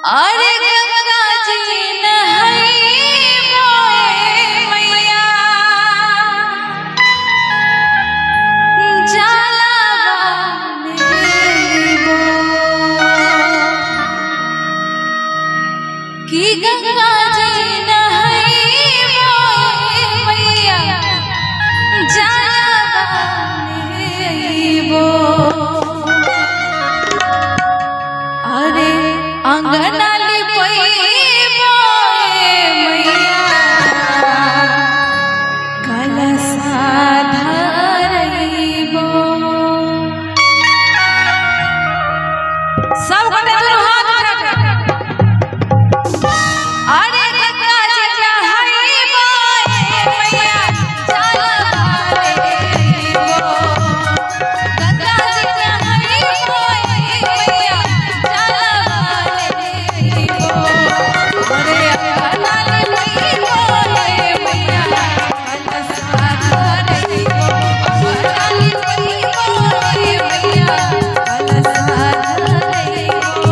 अरे गंगा जी नहैबो मैया, जलवा लेबो। कि गंगा जी नहैबो मैया, जलवा लेबो। अरे अंगना लिपैबो मैया, कलशा धरैबो। सब गोटे दुनू हाथ उठा के। अरे गंगा जी नहैबो मैया, जलवा लेबो। गंगा जी नहैबो मैया, जलवा लेबो। अरे अंगना लिपैबो मैया, कलशा धरैबो। अंगना लिपैबो मैया, कलशा धरैबो।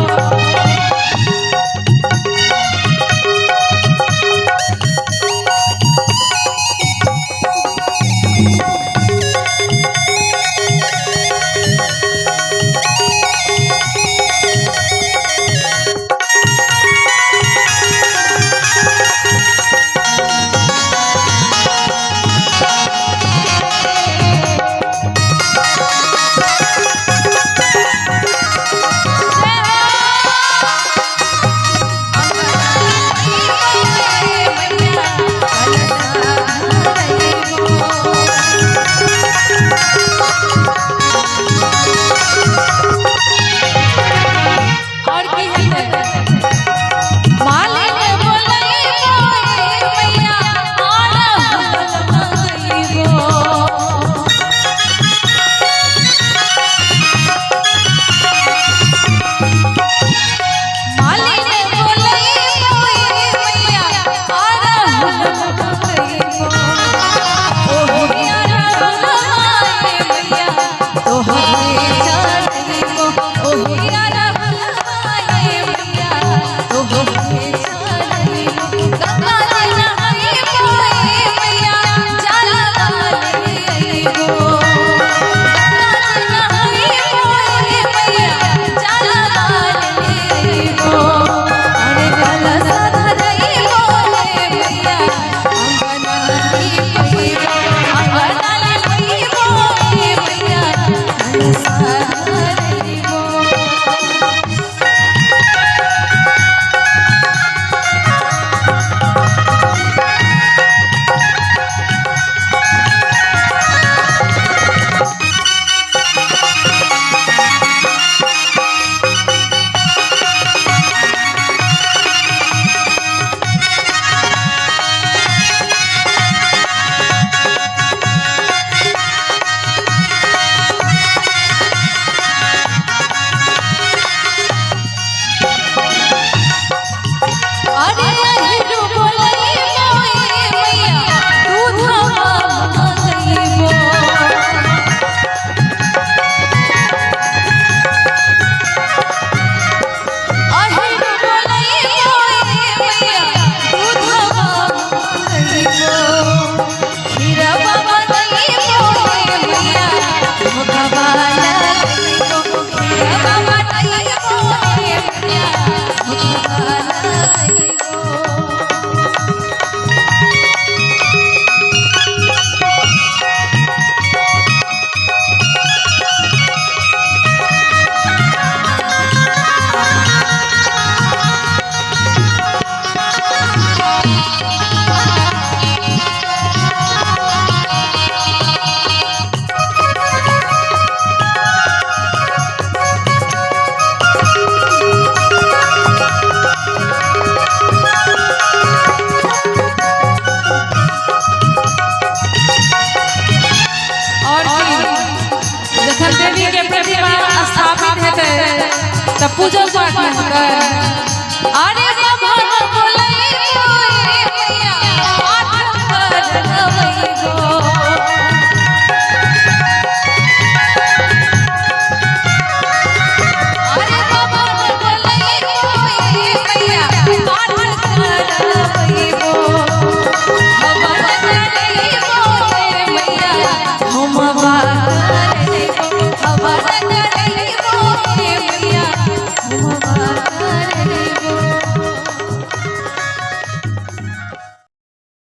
और की हेतै? मालिन बोलैबो मैया, अड़हुल मंगैबो। मालिन बोलैबो मैया, अड़हुल मंगैबो। ओही अड़हुल मैया, तोहरे चढ़ैबो। ओही अड़हुल मैया, तोहरे चढ़ैबो। गंगा जी नहैबो मैया, जलवा लेबो। गंगा जी नहैबो मैया, जलवा लेबो। अरे कलशा धरैबो मैया, अंगना लिपैबो। अंगना लिपैबो मैया, कलशा धरैबो। अरे अहिरु बोलैबो मैया, दूधवा मंगैबो। अहिरु बोलैबो मैया, दूधवा मंगैबो। खीरवा बनैबो मैया, भोगवा लगैबो। खीरवा बनैबो मैया, भोगवा लगैबो। और की जखन देवी के प्रतिमा स्थापित हेतै तऽ पूजो पाठ हेतै। अरे